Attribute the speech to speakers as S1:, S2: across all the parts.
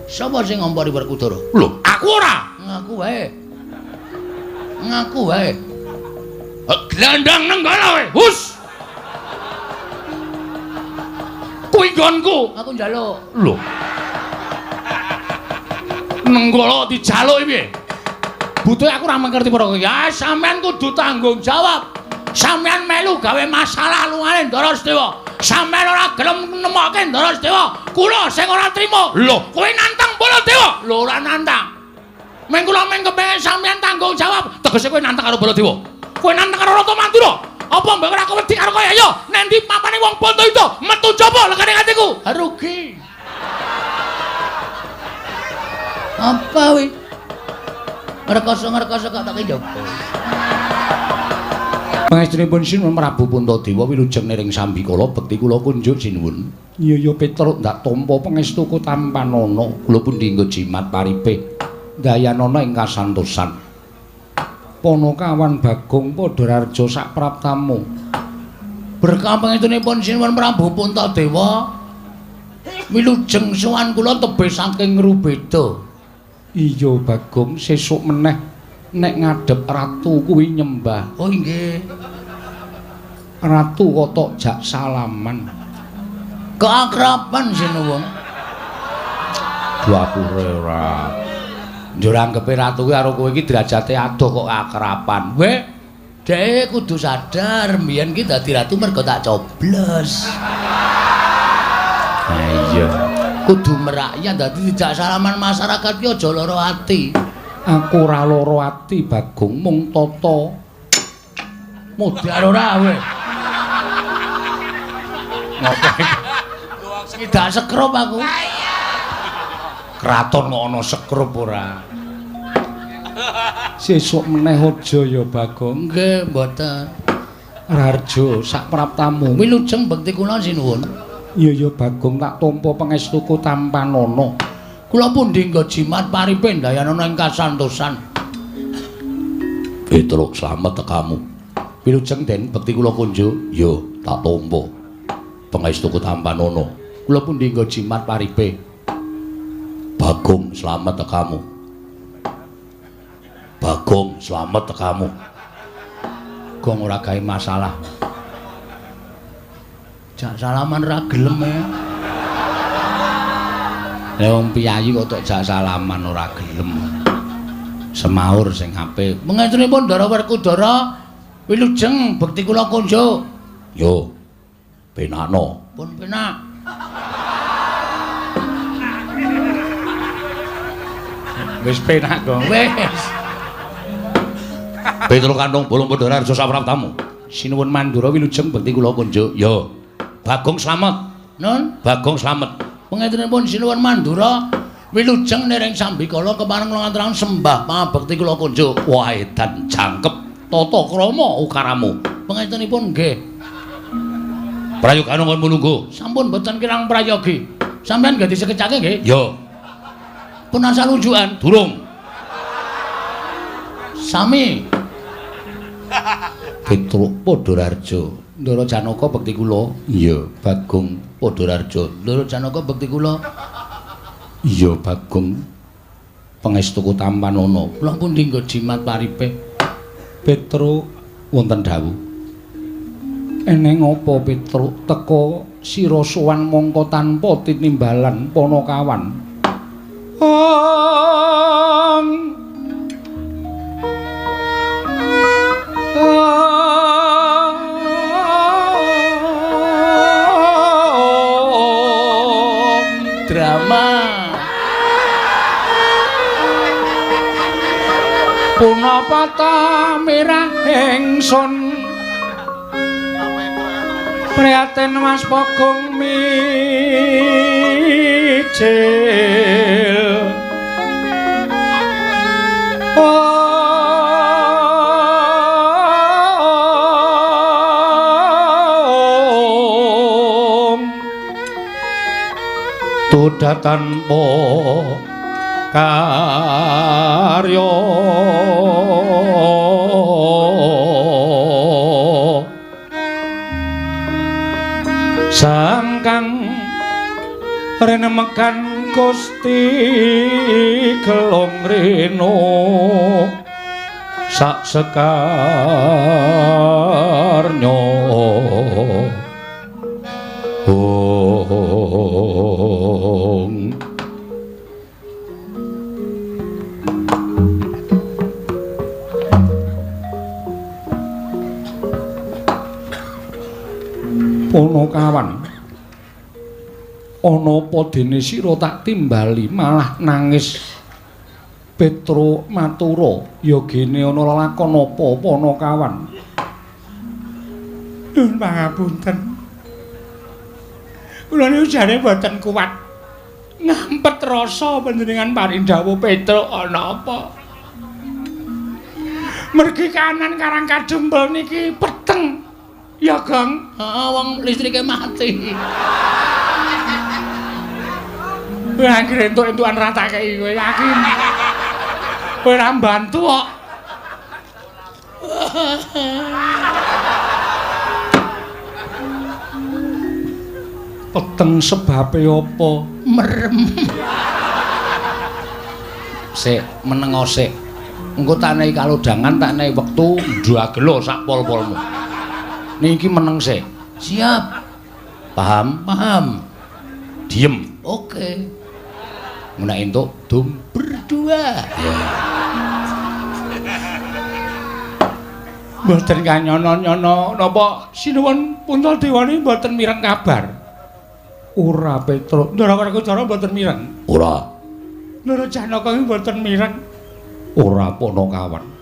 S1: Sapa sing ngompori Werkudara?
S2: Lho, aku ora.
S1: Ngaku wae. Ngaku wae.
S2: Glandang Nenggala kowe. Hus. Kuwi nggonku.
S1: Aku njaluk.
S2: Lho. Nenggala dijaluki piye? Butuhe aku ora mengerti perkara. Ya sampean kudu tanggung jawab. Sampean melu gawe masalah lungane Ndara Sedewa. Sampean ora gelem nemokke Ndara Sedewa. Kula sing ora trima. Lho, kowe nantang Baladewa. Lho, ora nantang. Meng kula meng kepengin sampean tanggung jawab. Tegese kowe nantang karo Baladewa. Kowe nantang karo Ratu Mandura. Apa mbok ora wedi karo kowe? Ayo, nendi papane wong Bantayuda metu jaba lekane atiku.
S1: Rugi. Apa wi? Ngrekoso-ngrekoso kok tak njaba.
S2: Pangestunipun Sinuwun Prabu Puntadewa wilujeng niring sambikala bekti kula kunjuk sinuwun. Iya ya Petruk ndak tampa pangestuku tampanana. Kula pundi nggo jimat paripe dayanana ing kasantosan. Panakawan Bagong Padhararja sak praptamu.
S1: Berkah pangestunipun Sinuwun Prabu Puntadewa wilujeng sowan kula tebih saking Ngrubeda.
S2: Iya Bagong, sesuk meneh nek ngadhep ratu kuwi nyembah.
S1: Oh inggih.
S2: Ratu kok tok jak salaman.
S1: Keakraban sinuwun.
S2: Dapure ora.
S1: Njur anggepe ratu kuwi karo kowe iki derajate adoh kok akraban. Weh, dhek kudu sadar mbiyen ki dadi ratu mergo tak coblos.
S2: Ha iya.
S1: Kudu merakyat dadi dijak salaman masyarakat ki aja lara ati.
S2: Aku ora lara ati Bagong, mung tata
S1: modar ora kowe.
S2: Ngopo iki?
S1: Tidak sekrup aku.
S2: Kraton kok ana sekrup ora. Sesuk meneh aja ya Bagong.
S1: Nggih, mboten.
S2: Raharjo sak praptamu.
S1: Wilujeng bekti kula sinuwun.
S2: Iya ya Bagong, tak tampa pangestuku tampanana.
S1: Kula pundi nggo jimat paripe ndayanana ing kasantosan.
S2: Petruk slamet tekamu. Wilujeng Den bekti kula kunjuk. Ya, tak tampa pangestuku tampanana.
S1: Kula pundi nggo jimat paripe.
S2: Bagong slamet tekamu. Bagong slamet tekamu.
S1: Gong ora gawe masalah. Jak salaman ra gelem e. Lah wong piyayi kok tok jak salaman ora gelem. Semaur sing apik. Mengestunipun Ndara Werkudara wilujeng bekti kula kunjuk.
S2: Yo. Penakno.
S1: Pun penak.
S2: Wis penak, Gong.
S1: Wis.
S2: Petruk Kantong Bolong Padhararja sapraptamu. Sinuwun Mandura wilujeng bekti kula kunjuk. Yo. Bagong slamet.
S1: Nun,
S2: Bagong slamet.
S1: Pangestunipun Sinuwun Mandura wilujeng niring sambikala kepareng kula ngaturaken sembah pangabekti kula kunjuk.
S2: Wah, edan jangkep tata krama ukaramu.
S1: Pangestunipun nggih.
S2: Prayogane kon mulungguh.
S1: Sampun boten kirang prayogi. Sampeyan nggih disekecake nggih?
S2: Yo.
S1: Pun asal unjukan.
S2: Durung.
S1: Sami.
S2: Petruk Padhararja.
S1: Ndara Janaka bekti kula.
S2: Iya, Bagong
S1: Padhararja. Ndara Janaka bekti kula.
S2: Iya, Bagong. Pangestuku tampanana.
S1: Kula pundi nggo jimat paripe.
S2: Petruk wonten dawuh. Eneng apa Petruk teka sira sowan mongko tanpa tinimbalan panakawan. Ong
S1: drama.
S2: Punapa ta mirah ingsun prihatin Mas Bagong mijil. Om tuda tanpa karya sangkang renemekan
S1: Gusti Gelung Reno sak sekarnyo. Ong Ponokawan, ana apa dene sira tak timbali malah nangis? Petro matura, ya gene ana lelakon apa Ponokawan?
S3: Nyuwun pangapunten. Kula niku jane mboten kuat ngampet rasa panjenengan paring dawuh Petro ana apa? Mergi kanan Karang Kadempel niki peteng. Ya, Gong.
S2: Heeh, wong listrike mati.
S3: Kowe anggere entuk-entukan ra tak kei kowe yakin. Kowe ora mbantu kok.
S1: Peteng sebabe apa?
S2: Merem.
S1: Sik, menengo sik. Engko tak nehi kalodhangan, tak nehi wektu ndagelo sak pol-polmu. Niki meneng sik.
S2: Siap.
S1: Paham?
S2: Paham.
S1: Diem.
S2: Oke.
S1: Nek entuk dum
S2: berdua.
S1: Ya.
S3: Mboten kanyono-nyono napa sinuwun Puntadewa mboten mireng kabar. Ora Petro. Ndara Werkudara mboten mireng.
S1: Ora.
S3: Ndara Janaka mboten mireng.
S1: Ora Ponokawan.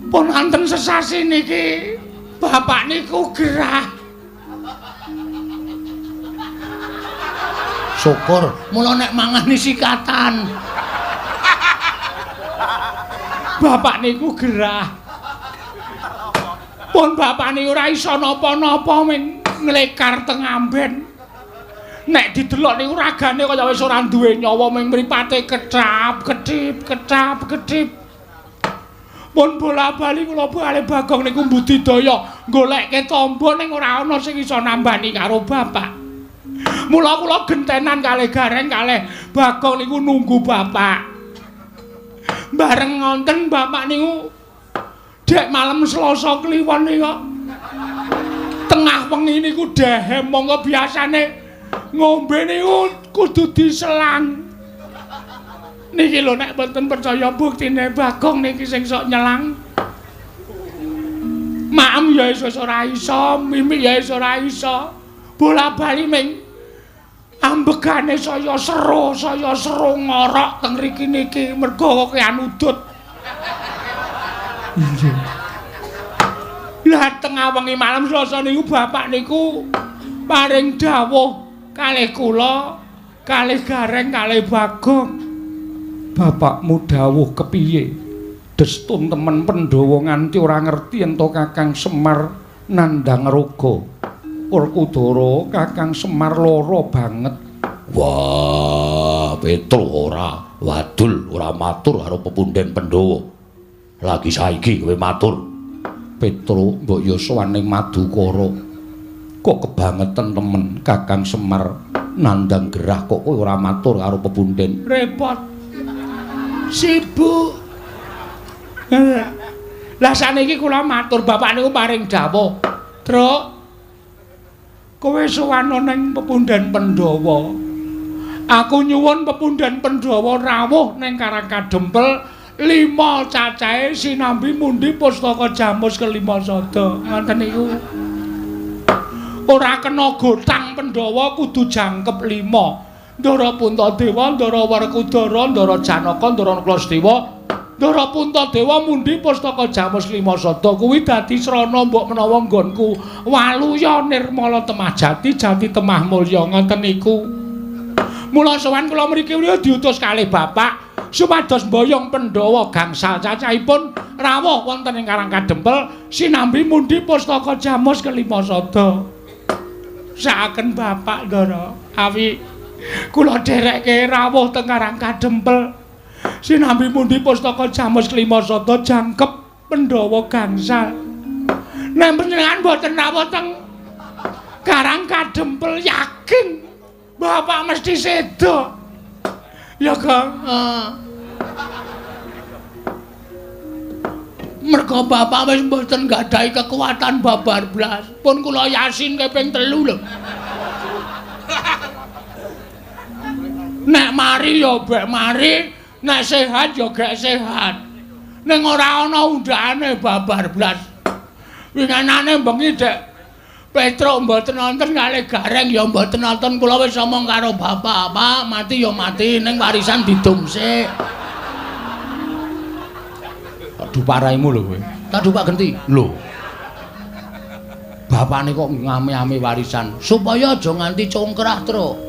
S3: Pun wonten sesasi niki bapak niku gerah.
S2: Syukur mula nek mangan sikatan.
S3: Bapak niku gerah. Pun bapak niku ora iso napa-napa ming nglekar teng amben. Nek didelok niku ragane kaya wis ora duwe nyawa ming mripate kecap kedip kecap kedip. Pun bola-bali kula bali Bagong niku mbudidaya golekke tamba ning ora ana sing iso nambani karo bapak. Mula kula gentenan kalih Gareng kalih Bagong niku nunggu bapak. Bareng ngonten bapak niku dek malam Selasa Kliwon niku tengah wengi niku dehem monggo biasane ngombe niku kudu diselang. Niki lho nek mboten percaya buktine Bagong niki sing sok nyelang. Maem ya iso ora iso, mimik ya iso ora iso. Bola-bali ming ambegane saya seru ngorok teng mriki niki mergo kakean udut. Nggih. Lah tengah wengi malam Selasa niku bapak niku paring dawuh kalih kula, kalih Gareng, kalih Bagong.
S1: Bapakmu dawuh kepiye? Destun temen Pandhawa nganti ora ngerti ento Kakang Semar nandhang raga. Werkudara Kakang Semar lara banget. Wah, Petro ora wadul, ora matur karo pepunden Pandhawa. Lagi saiki kowe matur. Petro mbok ya sowan ning Madukara. Kok kebangetan temen Kakang Semar nandhang gerah kok kowe ora matur karo pepunden.
S3: Repot.
S2: Sibuk.
S3: Lah saniki kula matur bapak niku paring dawuh. Truk, kowe sowan ning pepunden Pandhawa. Aku nyuwun pepunden Pandhawa rawuh ning Karang Kadempel 5 cacahe sinambi mundi pustaka jamus kelima sada. Ngoten niku. Ora kena gotang Pandhawa kudu jangkep 5. Ndara Puntadewa, Ndara Werkudara, Ndara Janaka, Ndara Nakula, Ndara Puntadewa mundi pustaka jamus lima sada kuwi dadi srana mbok menawa nggonku waluya nirmala temah jati jati temah mulya ngoten niku. Mula sowan kula mriki diutus kalih bapak supados mboyong Pandhawa gangsal cacahipun rawuh wonten ing Karang Kadempel sinambi mundi pustaka jamus kelima sada. Saaken bapak Ndara awi kula dherekke rawuh teng Karang Kadempel sinambi mundi pustaka jamus kelima sada jangkep Pandhawa gangsal. Nek panjenengan mboten rawuh teng Karang Kadempel yakin Bapak mesti sedo. Ya, Kang. Mergo bapak wis mboten nggadahi kekuatan babar blas. Pun kula yasin ping 3 lho. Nek mari ya bek mari, nek sehat ya gek sehat. Ning ora ana undhakane babar blas. Winginane bengi Dek Petruk mboten nonton kalih Gareng ya mboten nonton, kula wis omong karo bapak, Pak, mati ya mati ning warisan didum sik.
S1: Aduh paraimu lho kowe.
S2: Tak dupak genti. Lho. Bapakne kok ngame-ame warisan supaya aja nganti congkrah, Truk.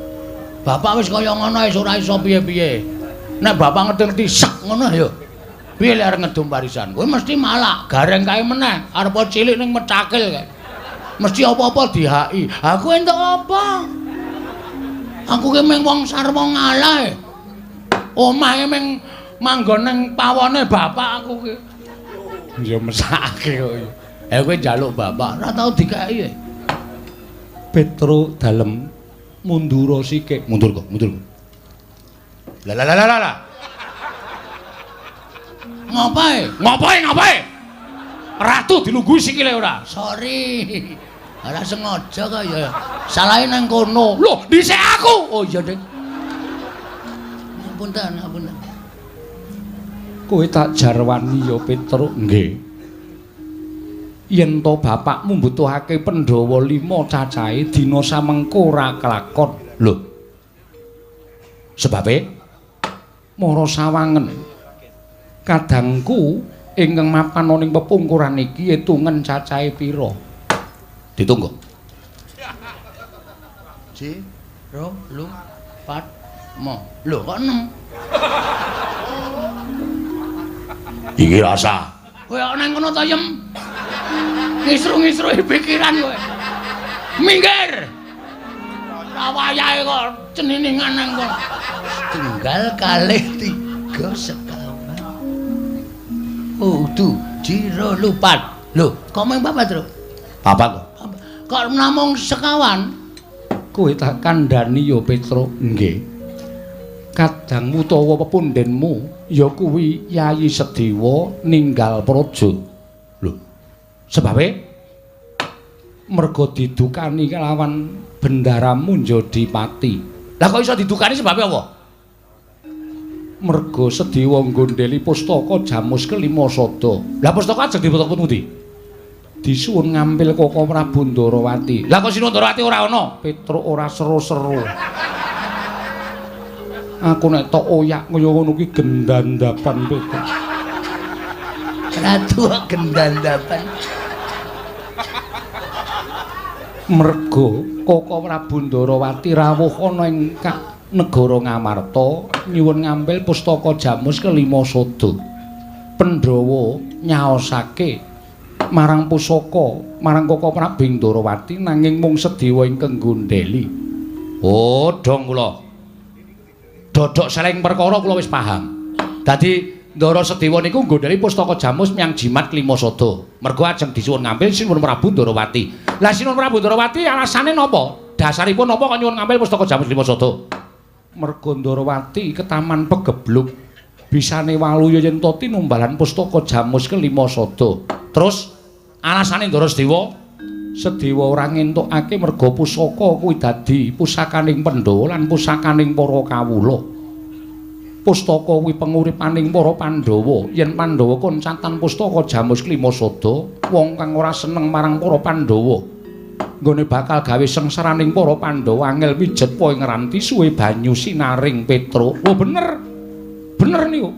S2: Bapak wis kaya ngono wis ora iso piye-piye. Nek bapak ngerti-ngerti sek ngono ya. Piye lek arep ngedum warisan? Kowe mesti malak, Gareng kae meneh, arep cilik ning mecakil kae. Mesti apa-apa dihaki. Aku entuk apa? Aku ki mung wong sarwa ngalah. Omahe mung manggon ning pawone bapak aku ki.
S1: Ya mesakake kok.
S2: Eh kowe njaluk bapak ora tau dikeki.
S1: Petruk dalem mundura sikik.
S2: Mundur kok, mundur kok. Lah lah lah lah. Ngapae?
S1: Ngapae, ngapae? Ratu dilungguhi sikile ora?
S2: Sorry. Ora sengaja kok ya. Salahe nang kono.
S1: Lho, dhisik aku.
S2: Oh iya, Dik. Ngapunten, ngapunten.
S1: Kowe tak jarwani ya Petruk. Nggih. Yen to bapakmu mbutuhake Pandhawa 5 cacahe dina samengko ora kelakon. Lho. Sebabe mara sawangen. Kadangku ingkang mapan ning pepungkuran iki etungen cacahe pira?
S2: Ditunggu. 1 2 3 4 5. Lho kok 6?
S1: Iki rasa.
S2: Kowe kok nang kono to, Yem? Ngisru-ngisruhi pikiran kowe. Minggir. Ora wayahe kok ceniningan nang kono. Tunggal kalih 3 sekawan. Oh, du, jiro lupat. Lho, kok mung papat, Truk?
S1: Papat kok.
S2: Kok namung sekawan?
S1: Kowe tak kandhani ya, Petruk. Nggih. Kadang utawa pepundhenmu ya kuwi Yayi Sedewa ninggal praja. Lho. Sebabe mergo didukani kelawan Bendara Munjadipati.
S2: Lah kok iso didukani sebabe apa?
S1: Mergo Sedewa nggondheli pustaka Jamus kelima sada.
S2: Lah pustaka ajeng diputuk pundi?
S1: Disuwun ngampil Koko Prabu Ndarawati.
S2: Lah kok Sinuwun Ndarawati ora ana?
S1: Petruk ora seru-seru. Aku nek tok oyak kaya ngono kuwi gendandapan Petruk.
S2: Ratu gendandapan.
S1: Mergo Koko Prabu Ndarawati rawuh ana ing negara Ngamarta nyuwun ngambil pustaka Jamus kelima sada. Pandhawa nyaosake marang pusaka marang Koko Prabu Ndarawati nanging mung Sedewa ingkang nggondheli.
S2: Oh, dong kula. Dodok seleng perkara kula wis paham. Dadi Ndara Sedewa niku nggondheli pustaka Jamus miyang jimat kelima sada. Mergo ajeng disuwun ngambil Sinuwun Prabu Ndarawati. Lah Sinuwun Prabu Ndarawati alasane napa? Dasaripun napa kok nyuwun ngambil pustaka Jamus kelima sada?
S1: Mergo Ndarawati ketaman pegebluk bisane waluya yen to tinumbalan pustaka Jamus kelima sada.
S2: Terus alasane Ndara Sedewa,
S1: Sedewa ora ngentukake mergo pusaka kuwi dadi pusakaning Pandhawa lan pusakaning para kawula. Pustaka kuwi penguripaning para Pandhawa. Yen Pandhawa koncatan pustaka Jamus kelima sada, wong kang ora seneng marang para Pandhawa nggone bakal gawe sengsaraning para Pandhawa angel mijet po ing ranti suwe banyu sinaring Petruk.
S2: Oh bener. Bener niku.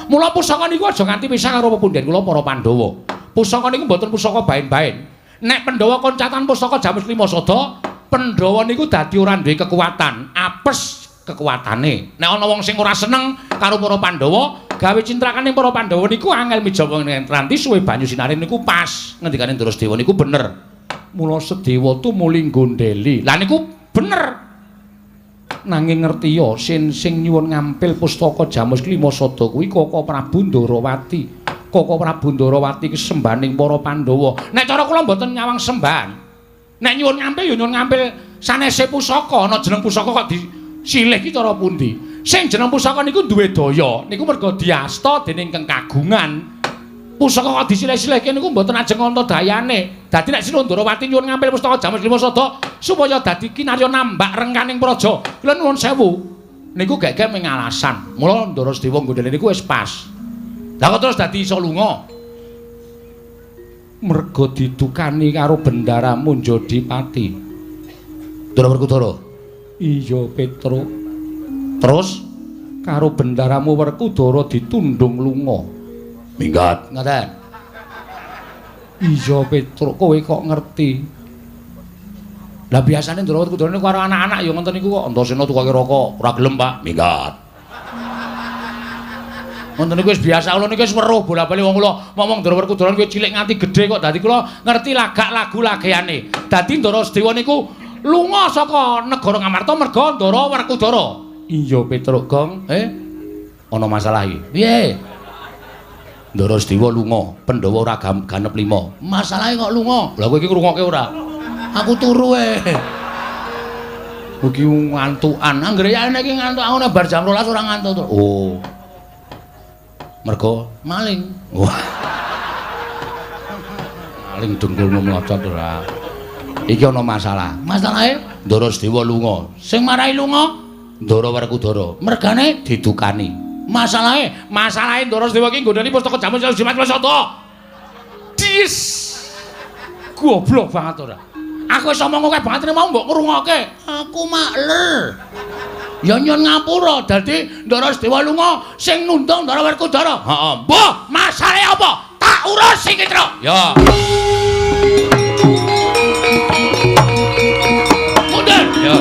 S2: Mula pusaka niku aja nganti pisah karo pepundhen kula para Pandhawa. Pusaka niku mboten pusaka baen-baen. Nek Pandhawa koncatan pusaka Jamus kelima sada, Pandhawa niku dadi ora duwe kekuatan, apes kekuatane. Nek ana wong sing ora seneng karo para Pandhawa, gawe cintrakane para Pandhawa niku angel mijawa ing ranti suwe banyu sinaring niku pas. Ngendikane Ndara Sedewa niku bener.
S1: Mula Sedewa tumuli nggondheli.
S2: Lah niku bener.
S1: Nanging ngerti ya sin sing nyuwun ngampil pustaka Jamus kelima sada kuwi Koko Prabu Ndarawati. Koko Prabu Ndarawati ki sembahaning para Pandhawa.
S2: Nek cara kula mboten nyawang sembahan. Nek nyuwun ngampil ya nyuwun ngampil
S1: Sanese pusaka ana jeneng pusaka kok disilih ki cara pundi? Sing jeneng pusaka niku duwe daya, niku merga diasta dening keng kagungan. Pusaka kok disilih-silihke niku mboten ajeng ana dayane. Dadi nek Sri Ndorowati nyuwun ngampil pustaka Jamus Lima Sada supaya dadi kinarya nambak rengkaning praja. Kula nuwun sewu. Niku gek-gek mung alasan. Mula Ndara Sedewa nggondheli niku wis pas. Lah kok terus dadi iso lunga? Merga didukani karo Bendaramu Njodipati.
S2: Ndara Werkudara.
S1: Iya, Petruk.
S2: Terus
S1: karo Bendaramu Werkudara ditundung lunga.
S2: Minggat ngaten.
S1: Iya, Petruk, kowe kok ngerti?
S2: Lah biasane Ndara Werkudara niku karo anak-anak ya ngoten niku kok Antasena tukoke rokok, ora gelem, Pak. Minggat. Ngoten niku wis biasa kula niku wis weruh bola-bali wong kula ngomong Ndara Werkudara niku cilik nganti gedhe kok dadi kula ngerti lagak lagu lageane. Dadi Ndara Sedewa niku lunga saka negara Ngamarta merga Ndara Werkudara.
S1: Iya, Petruk, Gong.
S2: Ana masalah iki. Piye? Ndara Sedewa lunga, Pandhawa ora ganep 5. Masalahe kok lunga? Lah kowe iki ngrungokke ora? Aku turu e. Kowe iki ngantukan. Anggere yane iki ngantuk aku nek bar jam 12 ora ngantuk. Oh. Mergo maling. Wah. Maling dengkulmu mlocot ora. Iki ana masalah. Masalahe Ndara Sedewa lunga. Sing marai lunga Ndara Werkudara. Mergane didukani.
S1: Masalahe, masalahe Ndara Sedewa iki nggondheli pustaka Jamus Jimat Sada. Dis. Goblok banget ora.
S2: Aku wis omong akeh banget mau mbok ngrungokke. Aku makler. Ya nyun ngapura dadi Ndara Sedewa lunga sing nundung Ndara Werkudara. Heeh.
S1: Mbah, masalahe apa? Tak urus iki, Truk.
S2: Ya. Mundur. Ya.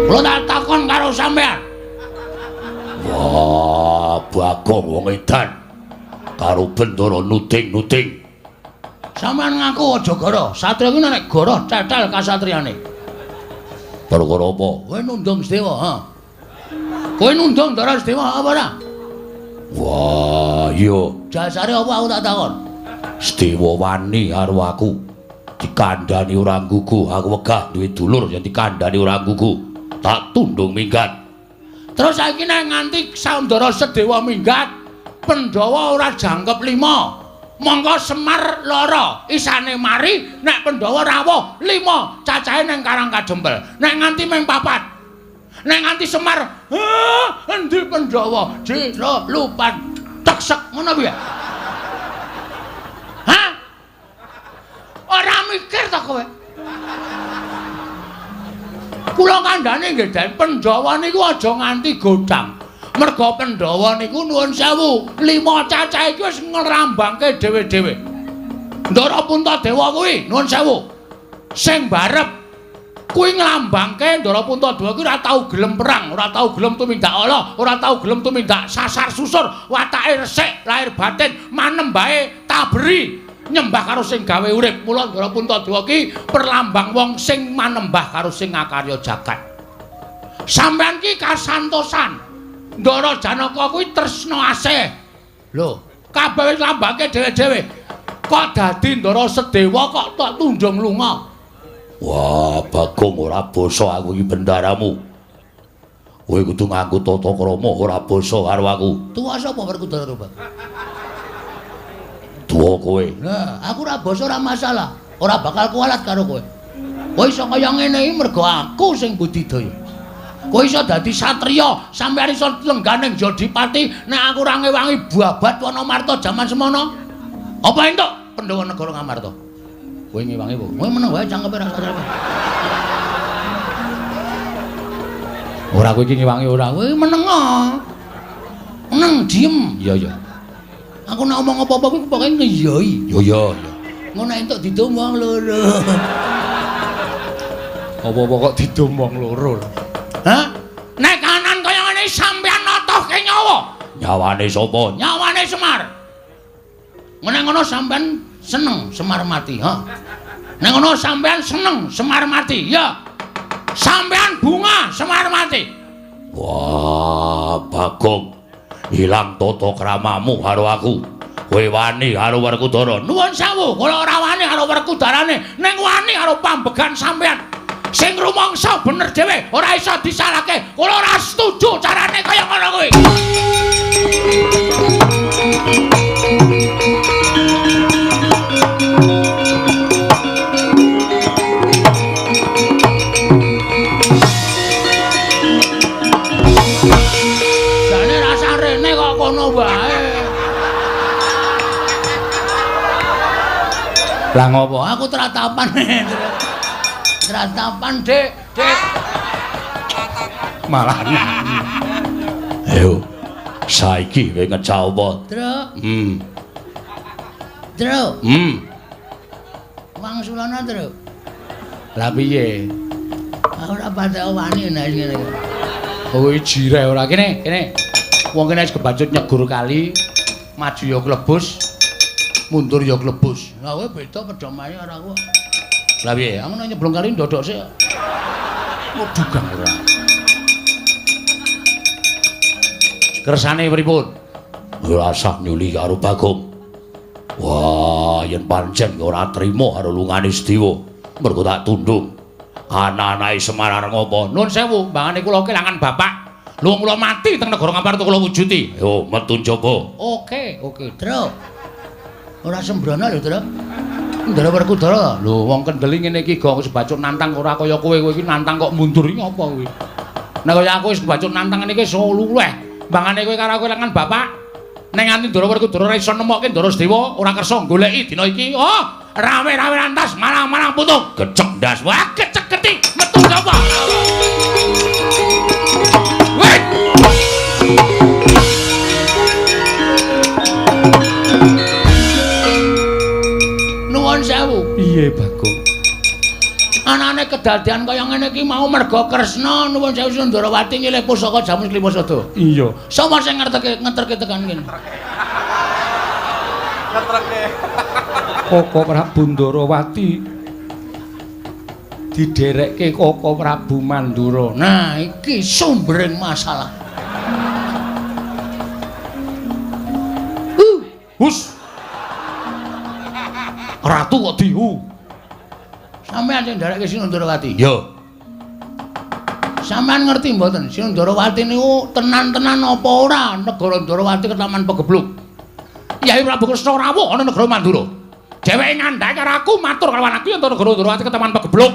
S2: Kula tak takon karo sampean. Wah, Bagong wong edan karo Bendara nuding-nuding. Sampean ngaku aja goro. Satria kuwi nek goro cetel kasatriyane. Perkara apa? Kowe nundung Sedewa, ha? Kowe nundung Ndara Sedewa apa ora? Wah, iya. Jasare apa aku tak takon? Sedewa wani karo aku. Dikandhani ora nggugu, aku wegah duwe dulur yen dikandhani ora nggugu. Tak tundung minggat. Terus saiki nek nganti Ndara Sedewa minggat, Pandhawa ora jangkep 5. Mongko Semar lara, isane mari nek Pandhawa rawuh 5, cacahe ning Karang Kajempel. Nek nganti ming 4. Nek nganti Semar, endi Pandhawa? Jero lupan teksek ngono piye? Hah? Ora mikir ta kowe? Kula kandhane nggih Den, Pandhawa niku aja nganti godhang. Merga Pandhawa niku nuwun sewu, 5 cacah iki wis ngrambangke dhewe-dhewe. Ndara Puntadewa kuwi nuwun sewu. Sing barep kuwi nglambangke Ndara Puntadewa kuwi ora tau gelem perang, ora tau gelem tumindak ala, ora tau gelem tumindak sasar susur, watake resik, lahir batin, manembahe taberi. Nyembah karo sing gawe urip. Mula Ndara Puntadewa ki perlambang wong sing manembah karo sing ngakarya jagat. Sampeyan ki kasantosan. Ndara Janaka kuwi tresna asih. Lho, kabeh wis lambangke dhewe-dhewe. Kok dadi Ndara Sedewa kok tok tunjung lunga? Wah, Bagong ora basa aku iki bendaramu. Kowe kudu nganggo tata krama ora basa karo aku. Tuwa sapa Werkudara, Pak? Tuwa kowe. Lah, aku ora basa ora masalah. Ora bakal kualat karo kowe. Kowe iso kaya ngene iki mergo aku sing budidaya. Kowe iso dadi satriya, sampeyan iso lengganing Jodipati nek aku ora ngewangi babat Wanamarta jaman semono. Apa entuk Pandhawa negara Ngamarta? Kowe ngewangi apa? Kowe meneng wae cangkeme ra sadar. Ora kowe iki ngewangi ora. Kowe meneng. Meneng diem. Iya iya. Aku nek omong apa-apa kuwi pokoke ngeyoi. Iya iya iya. Ngono entuk didum wong loro.
S1: Apa-apa kok didum wong loro.
S2: Hah? Nek kanan kaya ngene sampeyan notohke nyawa. Nyawane sapa? Nyawane Semar. Nek ngono sampeyan seneng Semar mati, ha? Nek ngono sampeyan seneng Semar mati, ya. Sampeyan bunga Semar mati. Wah, Bagong. Ilang tata kramamu karo aku. Kowe wani karo Werkudara. Nuwun sewu, kula ora wani karo Werkudarane, ning wani karo pambegan sampean. Sing rumangsa bener dhewe, ora iso disalahke. Kula ora setuju carane kaya ngono kuwi. Jane rasa rene kok kono wae. Lah ngopo? Aku tratapan. Tratapan, Dik, Dik. Malah nyanyi. Ayo. Saiki kowe ngejak apa?
S4: Truk. Truk. Wangsulana, Truk.
S2: Lah piye?
S4: Aku ora patek wani nek ngene iki.
S2: Kowe jireh ora kene, kene. Wong kene wis kebacut nyegur kali, maju ya klebus, mundur ya klebus.
S4: Lah kowe beda pedomane karo aku.
S2: Lah piye? Aku nek nyeblung kali ndodok sik. Dugang ora. Kersane pripun? Ora usah nyuli karo Bagong. Wah, yen pancen ora trima karo lungane Sediwa, mergo tak tundung. Ana-anake Semar arep ngopo? Nun sewu, mbangane kula kelangan bapak. Lho kula mati teng negara Ngamarta kula wujuti. Yo metu njaba.
S4: Oke, oke, Truk. Ora sembrono lho, Truk.
S2: Ndara Werkudara. Lho wong kendeli ngene iki gong sebacut nantang ora kaya kowe, kowe iki nantang kok mundur iki apa kowe? Nek kaya aku wis kebacut nantang ngene iki iso luweh. Mbangane kowe karo aku kelangan bapak. Ning nganti Ndara Werkudara ora iso nemokke Ndara Sedewa, ora kersa goleki dina iki. Oh, rame-rame rantas malang-malang putung. Gecek ndas. Wah, gecek geti. Metu sapa? Weh.
S4: Nuwun sewu.
S1: Piye, Bagong?
S4: Anane kedadian kaya ngene iki mau merga Kresna nuwun sewu Sundarawati nyilih pusaka Jamus Klimasada.
S1: Iya.
S4: Sapa sing ngerteke ngeterke tekan kene?
S5: Ngeterke.
S1: Koko Prabu Ndarawati diderekke Koko Prabu Mandura.
S4: Nah, iki sumbering masalah.
S2: Hus. Ratu kok dihu.
S4: Sampeyan sing nderekke Sinundarawati?
S2: Iya.
S4: Sampeyan ngerti mboten Sinundarawati niku tenan-tenan apa ora negara Ndarawati ketaman pegebluk.
S2: Yai Prabu Kresna rawuh ana negara Mandura. Dheweke ngandhake karo aku matur kalawan aku yen to negara Ndarawati ketaman pegebluk.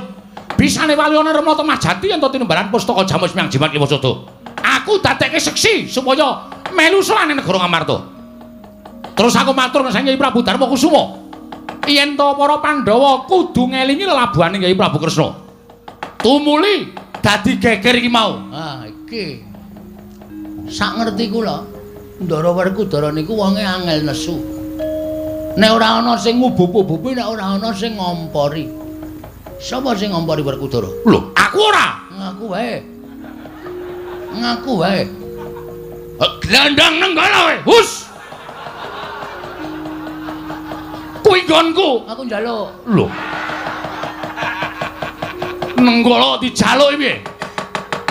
S2: Bisane wali ana Remata Majati yen to tinembalan pustaka Jamus Miang Jimat Limasada. Aku dadekke seksi supaya melu sowan ning negara Ngamarta. Terus aku matur nang Kyai Prabu Darma Kusuma. Yen to para Pandhawa kudu ngelingi lelabuhane Kyai Prabu Kresna. Tumuli dadi geger iki mau.
S4: Ah, iki. Sak ngerti kula, Ndara Werkudara niku wonge angel nesu. Nek ora ana sing ngubub-ububi, nek ora ana sing ngompori. Sapa sing ngompori Werkudara?
S2: Lho, aku ora.
S4: Ngaku wae. Ngaku wae.
S2: Glandang nenggala kowe. Hus. Kuwi nggonku.
S4: Aku njaluk.
S2: Lho. Nenggala dijaluki piye?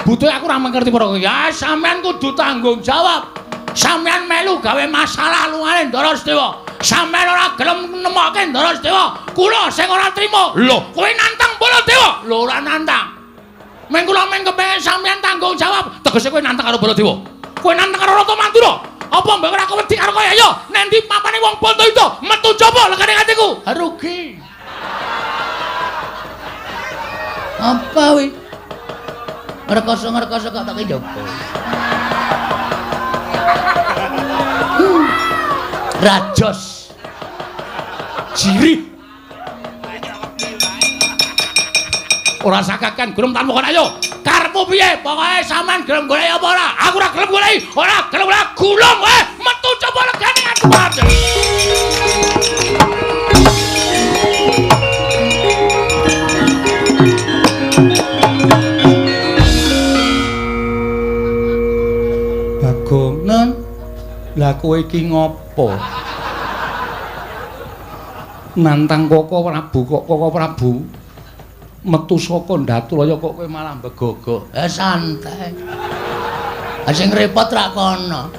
S2: Butuhe aku ora ngerti perkara iki. Ya sampean kudu tanggung jawab. Sampean melu gawe masalah lungane Ndara Sedewa. Sampean ora gelem nemokke Ndara Sedewa. Kula sing ora trima. Lho, kowe nantang Baladewa. Lho ora nantang. Meng kula meng kepengin sampean tanggung jawab. Tegese kowe nantang karo Baladewa. Kowe nantang karo Ratu Mandura. Apa mbok ora wedi karo kowe? Ayo, nendi papane wong Bantayuda metu jaba legane atiku.
S4: Rugi. Apa wi? Ngrekoso-ngrekoso kok tak njaba. Rajos.
S2: Jirih. Ora sakakan gelem tanpa kon ayo. Karepmu piye? Pokoke sampean gelem goleki apa ora? Aku ora gelem goleki. Ora gelem ora gulung kowe. Metu coba legane aku mati.
S1: Bagong,
S4: Nun,
S1: lah kowe iki ngopo? Nantang Koko Prabu kok Koko Prabu metu saka Ndatulaya kok kowe malah begogok.
S4: Santai. Ha sing repot rak kono.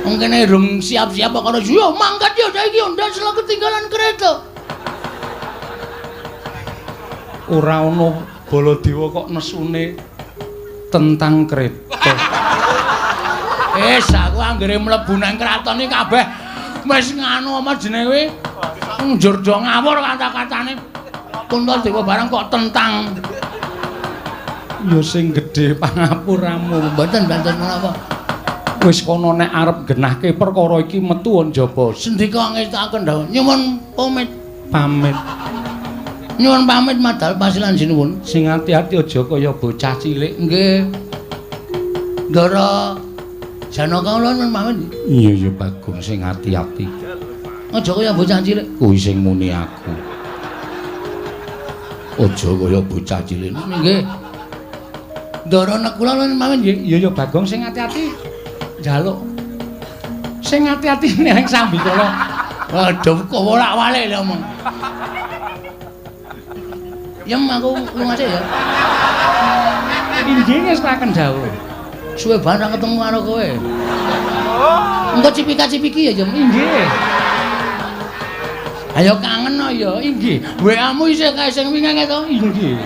S4: Wong kene rung siap-siap kok kono. Yo mangkat yo saiki ndas lo ketinggalan kereta.
S1: Ora ono Baladewa kok nesune tentang kereta.
S4: Wis aku anggere mlebu nang kraton iki kabeh wis nganu apa jenenge kuwi? Njur do ngawur kata-katane. Puntadewa barang kok tentang.
S1: Ya sing gedhe pangapuramu.
S4: Mboten mboten menapa.
S1: Wis kono nek arep genahke perkara iki metu njaba.
S4: Sendika ngestakaken dawuh. Nyuwun pamit.
S1: Pamit.
S4: Nyuwun pamit madal pasilan sinuwun.
S1: Sing ati-ati aja kaya bocah cilik.
S4: Nggih. Ndara Janaka kula nyuwun pamit.
S1: Iya ya Bagong sing ati-ati.
S4: Aja kaya bocah cilik.
S1: Kuwi sing muni aku. Aja kaya bocah cilik.
S4: Nggih. Ndara nek kula nyuwun pamit nggih.
S1: Iya ya Bagong sing ati-ati. Njaluk. Sing ati-ati ning sambikala.
S4: Waduh kok wolak-walik lho omong. Yem aku lunga sik ya.
S1: Inggih ngestaken dawuh.
S4: Suwe banget ra ketemu karo kowe. Engko cipika-cipiki ya, Yem.
S1: Inggih.
S4: Ayo kangen no ya.
S1: Inggih.
S4: WA-mu isih kae sing wingi to?
S1: Inggih.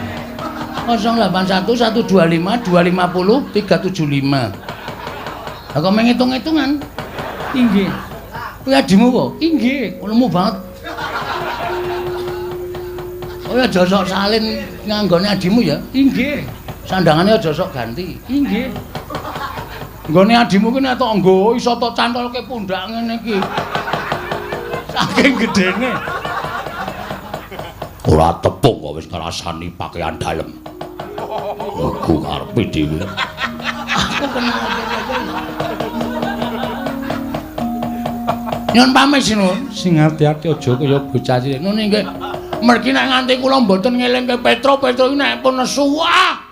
S4: 081 125 250 375. Lah kok menghitung-hitungan?
S1: Inggih.
S4: Kuwi adimu apa?
S1: Inggih.
S4: Lemu banget. Oh ya aja sok salin nganggone adimu ya.
S1: Inggih.
S4: Sandangane aja sok ganti.
S1: Inggih. Nggone adimu ki nek tok nggo iso tok cantolke pundak ngene iki. Saking gedene.
S2: Ora tepung kok wis ngrasani pakaian dalem. Aku karepe dhewe.
S4: Aku kenal. Nyun pamit sinuwun.
S1: Sing ati-ati aja kaya bocah cilik.
S4: Nun inggih. Mergi nek nganti kula mboten ngelingke Petro, Petro iki nek pun nesu wah.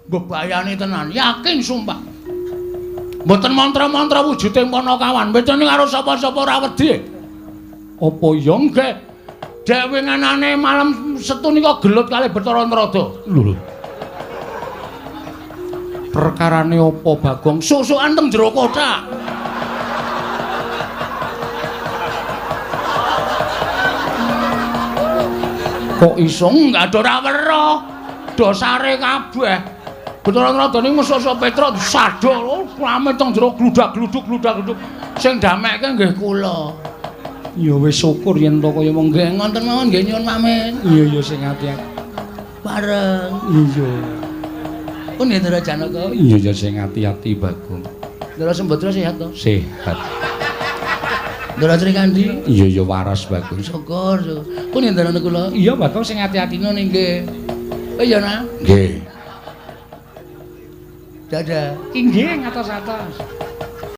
S4: Mbebayani tenan, yakin sumpah. Mboten mantra-mantra wujude Panakawan, mboten karo sapa-sapa ora wedi.
S1: Apa ya
S4: nggih? Dek winginane malam Setu nika gelut kalih Bathara Narada.
S1: Lho. Perkarane apa Bagong?
S4: Susukan teng jero kothak.
S1: Kok iso
S4: enggak ada ora weruh. Dosare kabeh. Bathara Narada niku mesuk Petro disadol, rame teng jero gludak-gluduk gludak-gluduk. Sing damekke nggih kula.
S1: Ya wis syukur yen to kaya
S4: mong nggih ngonten mawon nggih nyuwun pamit.
S1: Iya ya sing ati-ati.
S4: Bareng.
S1: Iya.
S4: Pun nggih Ndara Janaka.
S1: Iya ya sing ati-ati Bagong.
S4: Ndara Sembadra sehat to?
S1: Sehat.
S4: Ndara Srikandhi?
S1: Iya ya waras Bagong.
S4: Syukur, syukur. Pun nggih Ndara kula.
S1: Iya Bagong sing ati-ati
S4: nun nggih. Oh iya nah.
S1: Nggih.
S4: Dadah.
S1: Inggih ngatos-atos.